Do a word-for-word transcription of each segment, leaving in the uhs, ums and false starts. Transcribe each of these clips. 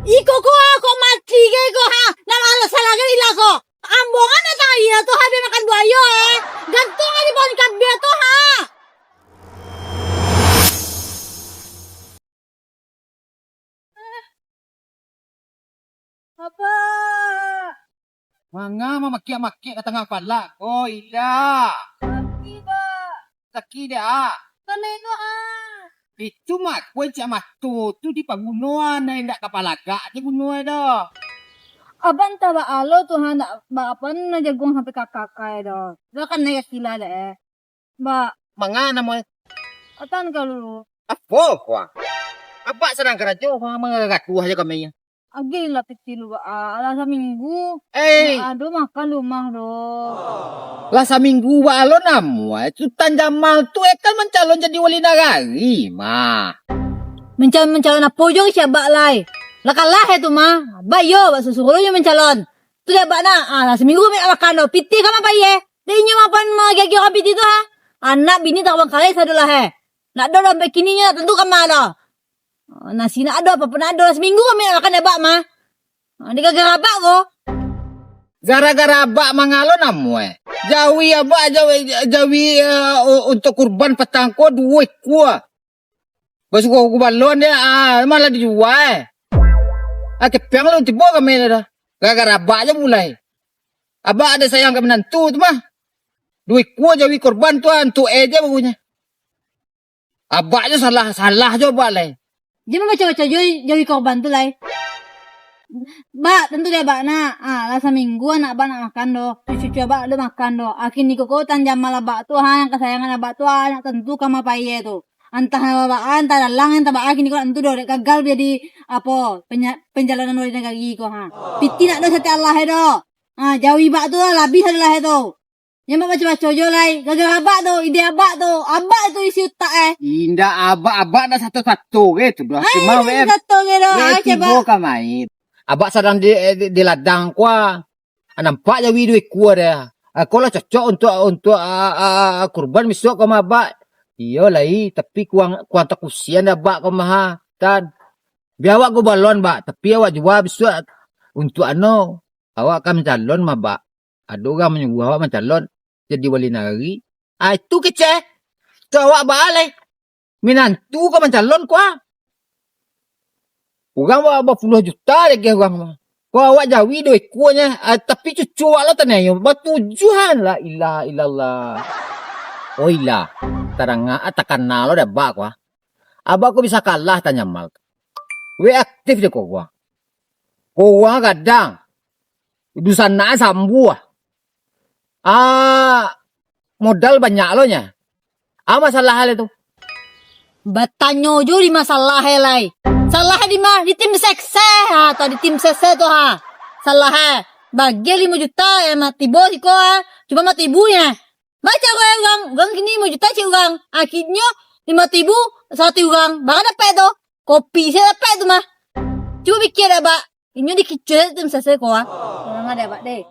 Iko ko, ah, ko mati gai ko, ha. Nan alah salah gai ilah ko. Ambo kan nak tai tu, ha, bia makan buayo, eh. Gantuang di pohon kabia tu, ha. Apa? Manga mamakiak-makiak ka tangah palak ko, Ida? Sakik, Bak. Sakik dah. Kanai ko, ah. Itu mah kue cak mato tu dipaguno, ah, nan indak ka palagak diguno doh. Abak antah baa lo tu, ha, ndak ba-, apa, nan jaguang sampai ka kakai doh. Dah kanai ka kila dek, eh. Bak. Manga namo e? Atan ka dulu. Apo ko? Abak sadang karajo, manga gaduah aja kami. Agiah lah piti lu, Bak. Alah saminggu. Eh. Ndak ado makan di rumah doh. Lah saminggu baa lo namo e? Sutan Jamal tu e kan mancalon jadi wali nagari mah. Mancalon-mancalon apo jo si Abak lai? Lah kalah e tu mah. Abak iyo, Bak suruah-suruah lo nyo mancalon. Tu dek Abak nak. Ah, lah saminggu ambiak makan doh. Piti kama pai e? Dek inyo mapan magiah-giah urang piti tu, ha? Anak bini tabangkalai sado lah, eh. Nak ado dompet kini nyo nak tantu kama doh. Ah, nasi nak ado, apo-apo nak ado lah. Saminggu kami nak makan dek Abak mah. Ah, dek gara-gara Abak ko. Gara-gara Abak manga lo namo e? Jawi Abak, jawi, jawi, eh, u-, untuak kurban patang ko duo ikua. Basuo kubalon dia, ah, malah dijua, eh. Ah, kepiang lo tibo kami dah. Gara-gara Abak je mulai. Abak ado sayang ka minantu tu mah. Duo ikua jawi kurban tu, ah, untuak e je bagunyo. Abak je salah, salah jo Abak lai. Jan babaco-baco jo jawi kurban tu lai. Bak, tantu dek Abak nak. Ah, lah saminggu anak Abak ndak makan doh. Cucu-cucu Abak ndak makan doh. Ah, kini ko, ko Tan Jamal Abak tu, ha, nan kasayangan Abak tu, ha, ndak tantu kama pai e tu. Antah baa, antah dalang, antah baa, kini ko ndak tantu doh. Dek gagal jadi, apo, penya-, panjalonan wali nagari ko, ha. Piti ndak ado saketek alah e doh. Ha, jawi Bak tu lah, labiah ado lah e tu. Jan babaco-baco jo lai. Gara-gara Abak tu, ide Abak tu. Abak tu isi utak e. Indak, Abak, Abak ndak sato-sato ge tu doh. Ai, cuma ndak sato ge doh. Ai, tibo ka main. Abak sadang di, di, di ladang ko, ah. Nampak jawi duo ikua deh. Ah, ko lah cocok untuak, untuak, ah, ah, ah, kurban bisuak ko mah, Bak. Iyo lai, tapi kuang, kuang takusian Abak ko mah, Tan. Bia awak kubalon, Bak, tapi awak jua bisuak untuak anu, awak ka mancalon mah, Bak. Ado urang manyuruah awak mancalon jadi wali nagari. Ah, itu kecek. Tu awak baa lai. Minantu ka mancalon ko, ah. Urang ba-, bapuluah juta lagi urang mah. Ko awak jawi duo ikua nyo, ah, tapi cucu awak lah taniayo. Batujuah an, la ilaha illallah. Oh ilah, tadanga, ah, takana lo dek Abak ko, ah. Abak ko bisa kalah Tan Jamal. Weh, aktif je ko, ko. Ko urang gadang. Dunsanak sambuah. Ah, modal banyak lo nyo. Ah, masalah hal itu. Batanyo jo di masalah e lai. Salah e di ma? Di tim sukses, ha, atau di tim sukses tu, ha. Salah e. Bagian limo juta, eh, ma-, tibo siko, ha. Cuma matibu nyo. Baco ko, eh, urang, urang kini limo juta cek urang. Akhirnyo limo tibu, saratuih urang. Bara dapek tu? Kopi se dapek tu mah. Cubo pikia dek Abak. Inyo dikicuah tim sukses ko, ha. Urang ado Abak deh.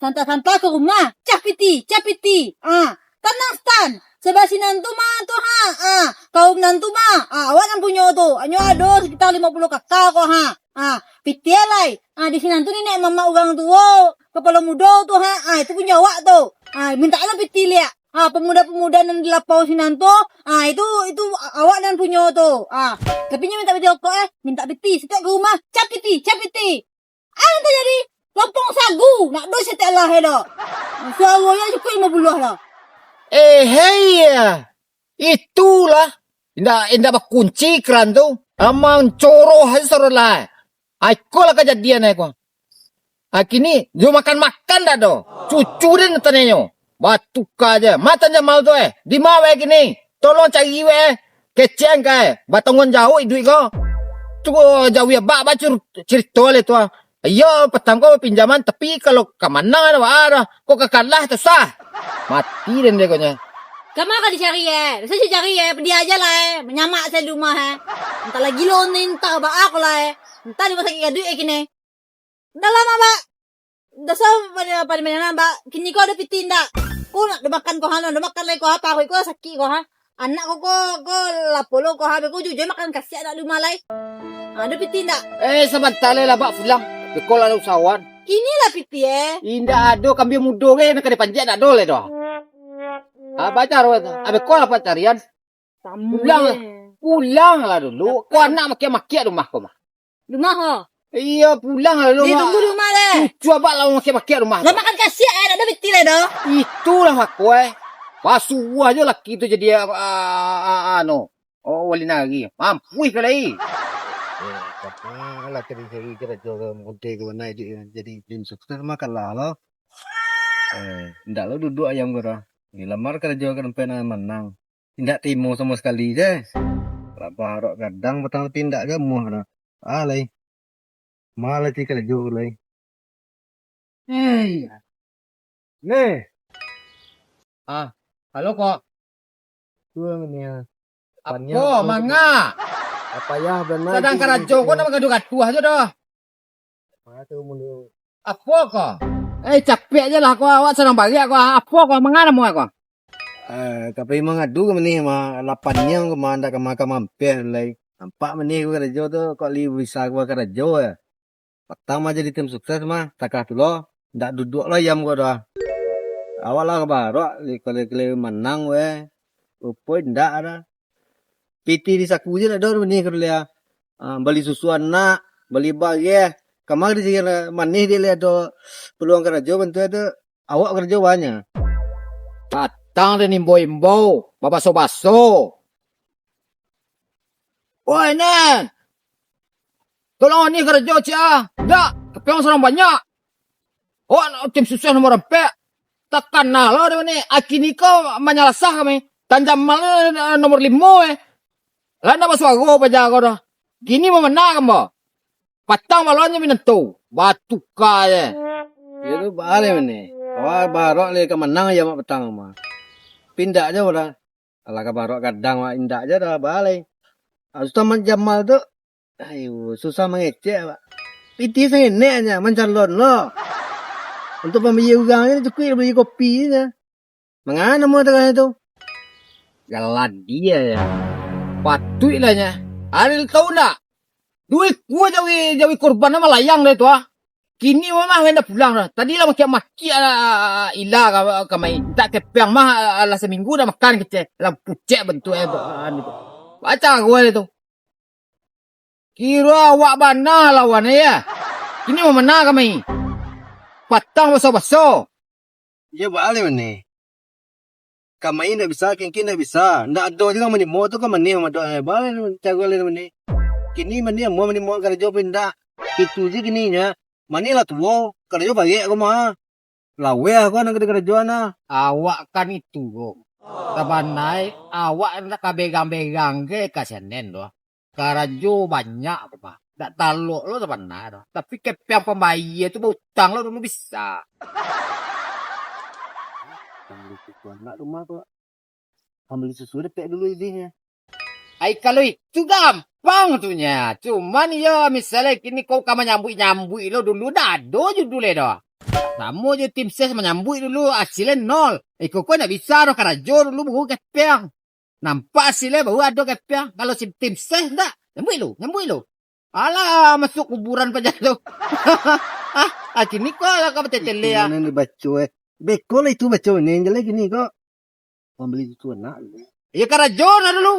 Santa-santa ka rumah, cah piti, cah piti. Ah, tanang Stan. Sabalah sinan tu mah tu, ha. Ah, kaum nan tu mah. Ah, awak nan punyo tu. Anyo ado sekitar limo puluah kakak ko, ha. Ah, piti lai. Ah, di sinan tu niniak mamak urang tuo, kapalo mudo tu, ha. Ah, itu punyo awak tu. Ah, mintak lah piti liak. Ah, pemuda-pemuda nan di lapau sinan tu, ah, itu, itu awak nan punyo tu. Ah, tapi nyo mintak piti rokok, eh. Mintak piti, setiap ka rumah, cah piti, cah piti. Ah, nan tajadi, lompong sagu, ndak ado saketek alah e doh. Suaro nyo cukuik limo puluah lah. Eh, hei, itulah. Indak, indak bakunci kran tu. Amang coroh aja suaro lah. Ai, ko lah kajadian ai ko. Ai, kini, yo makan-makan ndak ado. Cucu den tananyo. Batuka aja. Ma Tan Jamal tu, eh? Di ma weh kini? Tolong cari weh, eh. Kecek ang ka, eh. Batangguang jawab iduik ko. Tu jawi Abak, Abak cur-, carito le tu, ah. Iyo, patang ko pinjaman, tapi kalau ka manang ado, ah, ado. Ko ka kalah, susah. Mati den deh ko nyo. Kama ka dicari, eh? Sa cari, eh. Padiah aja lah, eh. Manyamak sa di rumah, eh. Antah lah gilo ni, antah baa ko lah, eh. Antah di rumah sakik gaduik, eh, kini. Dah lamo, Bak. Dah sa-, pada, pada mana, Bak? Kini ko ado piti ndak? Ko ndak ado makan ko, ha, ndak ado makan lai ko, ha, paruik ko sakik ko, ha. Anak ko, ko, ko lapo lo ko, ha, beko jujur makan kasiak ndak di rumah lai. Ado piti ndak? Eh, sabanta lai lah, Bak, pulang. Beko lah ado usahawan. Kini lah piti, eh. Indak ado, kambia mudo ge, nan ka dipanjek ndak ado lai doh. Ah, baca roh tu. Ah, beko lah, Pak, carian. Pulang lah. Pulang lah dulu. Ko anak makiak-makiak rumah ko mah. Rumah ko? Iyo, pulang lah dulu. Ditunggu di rumah deh. Cucu abak lah makiak-makiak rumah. Lah makan kasiak, eh, ndak ado piti lai doh. Itulah mako, eh. Pasuah jo laki tu jadi, ah, ah, ah, anu. Oh, wali nari. Mampuih ka lai. Eh, apalah cari-cari karajo ka mode ka bana iduik jadi tim sukses mah kalah lo. Eh, ndak lo duduak ayam ko doh. Dilamar karajo ka dompet nan manang. Indak tarimo samo sakali je. Lah barok gadang patang tapi indak gamuah doh. Ah, lai. Malah ti karajo lai. Hei. Neh. Ah, halo, Kok. Tuang ni, ah. Apo, manga? Apa ya, benar. Sadang karajo ko nak bagaduah-gaduah ajo doh. Manga tu mulu. Apo ko? Eh, capek je lah ko, awak sadang bariak ko. Apo ko, manga namo ko? Eh, tapi mangadu ka manih mah, lapan niang ko mah, ndak ka makan mampir lai. Nampak manih ko karajo tu, kok li bisa ko karajo ya. Patang mah jadi tim sukses mah, takah tu lo, ndak duduak lo ayam ko doh. Awak lah ka barok, kali-kali manang weh. Rupo indak ado. Piti di saku je ndak ado manih ko diliah. Ah, bali susu anak, bali bareh. Kama di siko manih dek lai ado peluang karajo bantuak tu. Awak karajo banyak. Patang den imbau-imbau, babaso-baso. Oi, Nen! Tolong ni karajo ciek ah. Dak, tapi urang sadang banyak. Oh, tim sukses nomor ampek. Takana lo dek ni. Aki ni ko manyalasah kami. Tan Jamal ni, eh, nomor limo, eh. Lah ndak basuaro paja ko doh. Kini mamana ka ambo. Patang balonyo minantu. Batuka je. Iyo tu baaleh mane. Awak barok le ka manang ayo mak patang mah. Pindah je udah. Alah ka barok gadang wak indak je dah baaleh. Ah, Sultan Jamal tu, ayo, susah mangecek, Pak. Pitih sangenek aja, mancalon lo. Untuk pambali urang je cukuik bali kopi je. Mangana namo tengah tu? Galadia ya. Patuiklah nya. Ari tahu ndak? Duo ikua jawi, jawi kurban malayang deh tu ah. Kini mah wenda pulang dah. Tadi lah makiak-makiak lah, ila ka, ka mai. Mintak kepiang mah, lah saminggu dah makan kecek. Lah pucek bentuk eh, anu tu. Baca gua tu. Kiro awak bana lawan ya. Kini mah mana ka mai? Patang baso-baso. Iyo baaleh mane. Kamai ndak bisa, kini ndak bisa. Ndak ado juo manimo tu ka mane, Amadok. Eh, baa caro lain mane. Kini mane amuah manimo karajo pindah. Itu je kini nya. Mane lah tuo, karajo barek ko mah. Laweh ko nan ka dikarajoan ah. Awak kan itu ko. Sabanai awak ndak ka begang-begang ge ka senen doh. Karajo banyak ko mah. Ndak talok lo sabanai doh. Tapi kepiang pambayia tu bautang lo dulu bisa. Pambali susu anak rumah ko. Pambali susu dapek dulu idinyo. Ai, kalau itu gampang tu nya. Cuman iyo misalnyo kini ko ka manyambuik-nyambuik lo dulu ndak ado judul e doh. Samo jo tim ses manyambuik dulu, hasilnyo nol. Iko ko ndak bisa doh karajo dulu baru kepiang. Nampak hasilnyo baru ado kepiang. Kalau si tim ses ndak, nyambuik lu, nyambuik lu. Alah, masuk kuburan paja tu. Ah, ah, kini ko lah ka batetele ah. Nan dibaco eh. Beko lah itu baco ni, jelek kini ko. Pambali susu anak. Iyo karajo nah dulu.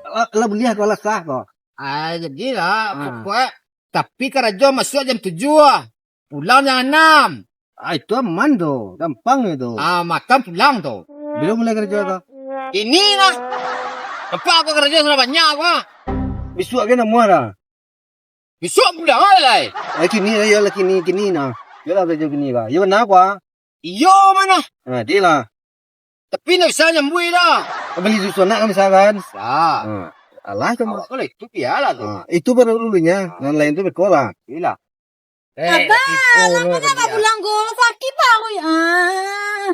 Lah, lah buliah ko, lah sah ko. Ah, jadilah, ah, pokok tapi karajo masuak jam tujuah ah. Pulang jam anam. Ah, itu aman tu, gampang itu. Ah, makan pulang tu. Bilo mulai karajo tu? Kini nah. Nampak ko karajo sudah banyak ko ah. Bisuak ka namuah dah. Bisuak pulang lah lai. Eh, kini lah, iyo lah kini, kini nah. Iyo lah karajo kini lah. Iyo bana ko ah. Iyo mah. Ah, dilah. Tapi ndak bisa nyambuik dah. Bali susu anak kan bisa kan? Bisa. Ah. Alah tu. Awak kalau itu bialah tu. Ah, itu baru dulunya, nan lain tu beko lah. Iyolah. Eh, Abah, lamo ndak pulang ko? Sakik paruik ah.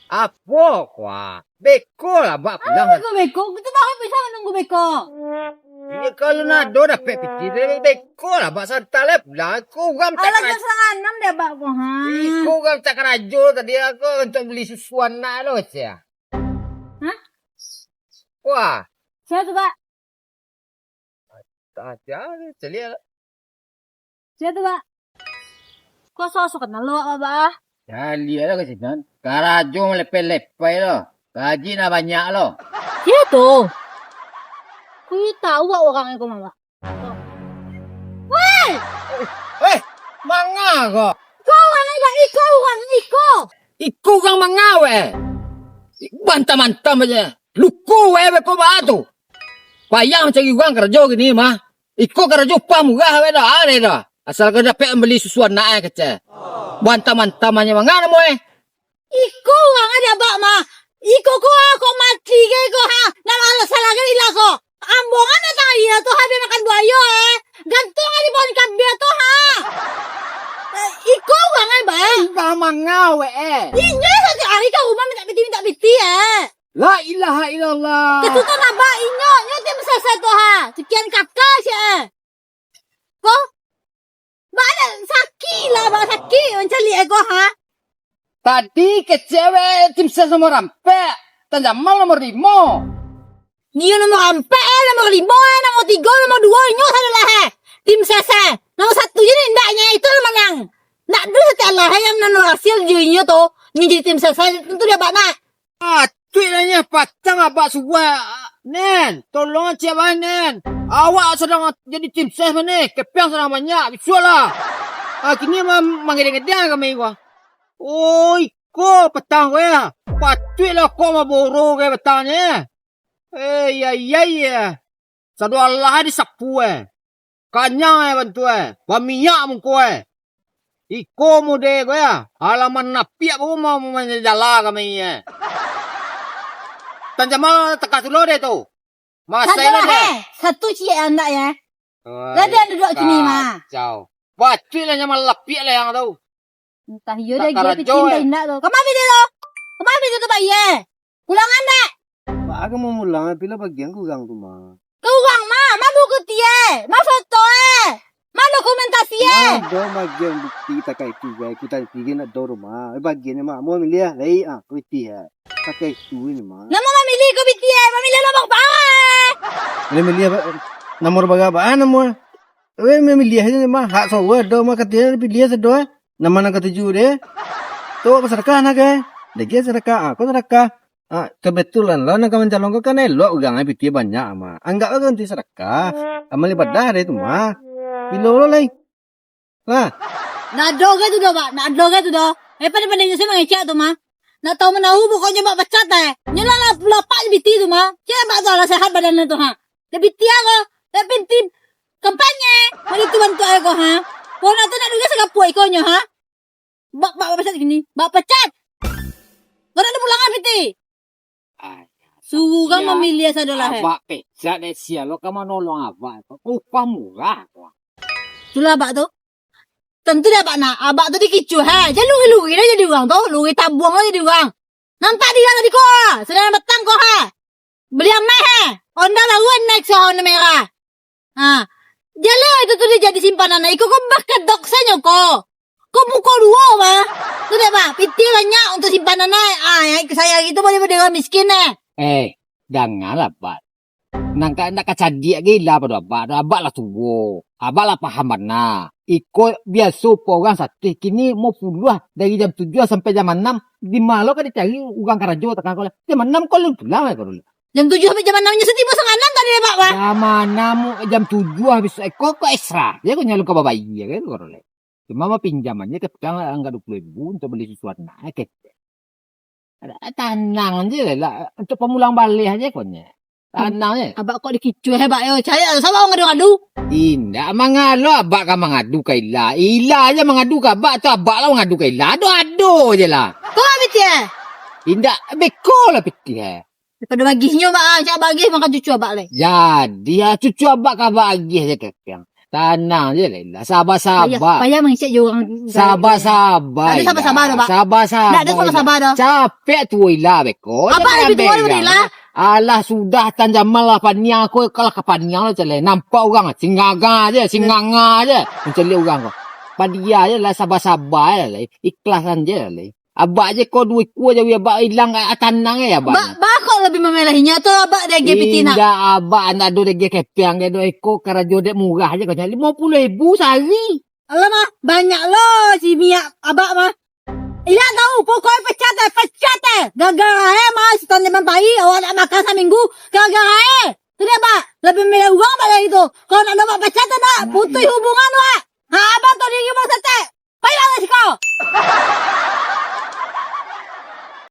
Apo ko ah? Beko lah bak pulang. Alah, beko, beko. Kito baru bisa manunggu beko. Iyo, kalau nado dapek pitih dari beko lah bak santai lah pulang. Ko urang tak. Alah, jam satangah anam deh bak ko ha. Iko urang tak karajo tadi aku untuk bali susu anak lo sia. Hah? Wah. Sia tu, Kak? Aja, caliak lah. Sia tu, Bak? Ko asa-asa kenal lo, Bak, Bak, ah? Caliak lah ka sinan. Karajo malepeh-lepeh lo. Gaji nan banyak lo. Sia tu? Ko iyo tahu awak urang ko, Bak? Woi! Eh, manga ko? Ko urang, Bak, iko urang, iko. Iko urang manga, weh? Bantam-bantam aja. Luko, weh, beko baa tu. Payah mancari urang karajo kini mah. Iko karajo upah murah, weh, dah, ah, dah. Asal ka dapek mambali susu anak, eh, kecek. Bantam-bantam aja manga namo, eh. Iko urang aja, Bak, mah. Iko ko, ah, kok mati ge ko, ha. Nak malas salah ge ilah ko. Ambongan datang aia tu, ha, bia makan buayo, eh. Gantuang di pohon kambia tu, ha. Eh, iko urang ai, Bak. Imbah manga weh, eh. Inyo satiap hari ka rumah mintak piti, mintak piti, eh. La ilaha illallah. Katutan abah inyo, nyo tim sukses tu, ha. Sekian kakak, sia, eh. Ko? Bak, sakik lah, Bak, sakik mancaliak ko, ha? Tadi kecek weh tim sukses nomor ampek, Tan Jamal nomor limo. Nio nomor ampek, eh, nomor limo, eh, nomor tigo, nomor duo, inyo sadolah, eh. Tim sukses, eh. Nomor satu je ni, ndaknyo itu lah manang. Ndak ado satiap lah, eh, yang nan berhasil jo inyo tu. Nyo jadi tim sukses, eh, tentu dek abak nak. Ah, tuik lah nyo, patang abak subuah, Nen. Tolong ciek bae, Nen. Awak sadang jadi tim ses mah ni, kepiang sadang banyak, bisuak lah. Ah, kini ma-, mangedeng-ngedeng kami ko. Oh, iko patang ko ya. Patuik lah kok maboro ko patang ni. Eh, ya, ya, ya. Sado alah disapu, eh. Kanyang, eh, bantu, eh. Baminyak muko, eh. Iko mode ko, ya. Alah manapiak baru ma-, ma-, manjala kami, eh. Tan Jamal takah tu lo deh tu. Masai Sado lah, lah, deh. Eh. Satu ciek andak, ya. Wah, lah, dia duduk sini, mah. Kacau. Patuik lah Jamal lapiak lah yang tu. Entah iyo deh, karajo, eh. Entah indak tu. Kama piti tu? Kama piti tu, Pak, iye? Pulangan dak? Baa ka mamulang, pilo bagian kurang tu, mah. Kurang, mah. Ma buku tie? Ma foto, eh? Ma dokumentasi, eh? Ma ado bagian bukti takah itu, guys. Kutan tiga nak do rumah. Eh, bagian ni, mah. Mau milih, lai, ah, kuiti, eh. Takah itu ni, mah. Namo mamilih ko piti, eh? Mamilih nomor bara, eh? Boleh milih apa? Nomor bara, apa nomor? Weh, mamilih aja, mah. Hak sawa do, mah, katanya pilih sado, eh. Nama nan katuju deh? Tu, apa sadakah nak, eh? Lagi sadakah, ah, kau sadakah. Ah, kebetulan lo nan ka mancalon ko kan elok urang, eh, piti banyak, mah. Anggap lah ganti sadakah. Amal ibadah deh tu, mah. Bilo lo lai. Lah. Nak ado ke tu doh, Bak? Nak ado ke tu doh? Eh, pandai-pandai nyo se mangecek tu, mah. Nak tahu manahu, pokoknyo Bak pecat, eh. Nyo lah, lah, lapak je piti tu, mah. Cek Bak tu lah sehat badan tu, ha. Dek piti ko, dek piti kampanye. Mari tu bantu ayo ko, ha. Pokoknyo tu nak duga sagapo iko nyo, ha. Bak, Bak, Bak pecat kini. Bak pecat. Kau nak pulang ah piti? Suruah urang mamilih sado lah, eh. Abak pecat dek sia lo ka manolong abak tu. Upah murah tu. Itulah abak tu. Tantu dek abak nak. Abak tu dikicuah, eh. Jan luri-luri dah jadi urang tu. Luri tabuang lah jadi urang. Nampak di dalam tadi ko, ah. Sadang batang ko, ha. Bali ameh, eh. Honda baru, eh, Nexo Honda merah. Ha. Jaleh itu tu dijadi simpanan. Iko ko bakedok sajo ko. Ko muko duo, mah. Tu dek, mah. Piti banyak untuak simpanan, eh. Ah, yang saya gitu boleh berdiri miskin, eh. Eh, dangalah, Bak. Nan ka, nak ka cadiak gila pado abak tu. Abak lah tuo. Abak lah paham bana. Iko biaso upah urang satuih, kini mau puluah dari jam tujuah sampai jam anam. Di ma lo ka dicari urang karajo takah ko lah. Jam anam ko alun pulang lai ko dulu. Jam tujuah sampai jam anam nyo satibo sanganan tadi, Bak, Bak. Jam anam, jam tujuah bisuak ko, ko esra. Yo, ko nyo alun ka babayia, kan, ko dulu. Cuma mah pinjaman je, kadang angka duo puluah ribu untuak bali susu anak, eh, kecek. Ada, tanang je lah. Untuak pamulang baleh aja ko nyo. Tanang je. Abak kok dikicuah, eh, Bak, yo. Cari lah, saba mangadu-ngadu. Indak mangalo abak ka mangadu ka Ila. Ila aja mangadu ka abak tu, abak lah mangadu ka Ila. Ado-ado je lah. Kok abih ti, eh? Indak, beko lah piti, eh. Daripada bagihnyo, Bak, ah. Cak bagih makan cucu abak lai. Jadi, ah, cucu abak ka abak agih je kepiang. Tanang je lah, Ila. Saba-saba. Payah, payah mangecek jo urang. Saba-saba, Ila. Ndak ado saba-saba doh, Bak. Saba-saba, ndak ado saba-saba doh. Capek tuo Ila beko. Abak labiah tuo daripada Ila. Alah, sudah Tan Jamal lah paniang ko, kalah ka paniang lah, calai. Nampak urang, singanga je, singanga je. Mancaliak urang ko. Padia je lah, saba-saba je lah, lai. Ikhlasan je lah, lai. Abak je ko duo ikua jawi abak ilang, ah, tanang je abak. Bak, bak kok lebih memilihnya tu abak dek G P T nak. Indak, abak ndak ado dek G K P ang, dek duo ikua karajo dek murah je ko, limo puluah ribu sahari. Alah mah, banyak lo si minyak abak mah. Indak tahu, pokoknya pecat eh, pecat eh. Gara-gara eh mah si Tuan Jaman Pai, awak nak makan saminggu, gara-gara eh. Tu dia, Bak. Lebih milih urang, Bak, dari tu. Kalau nak dapat pacar tu, nak putus hubungan, Bak.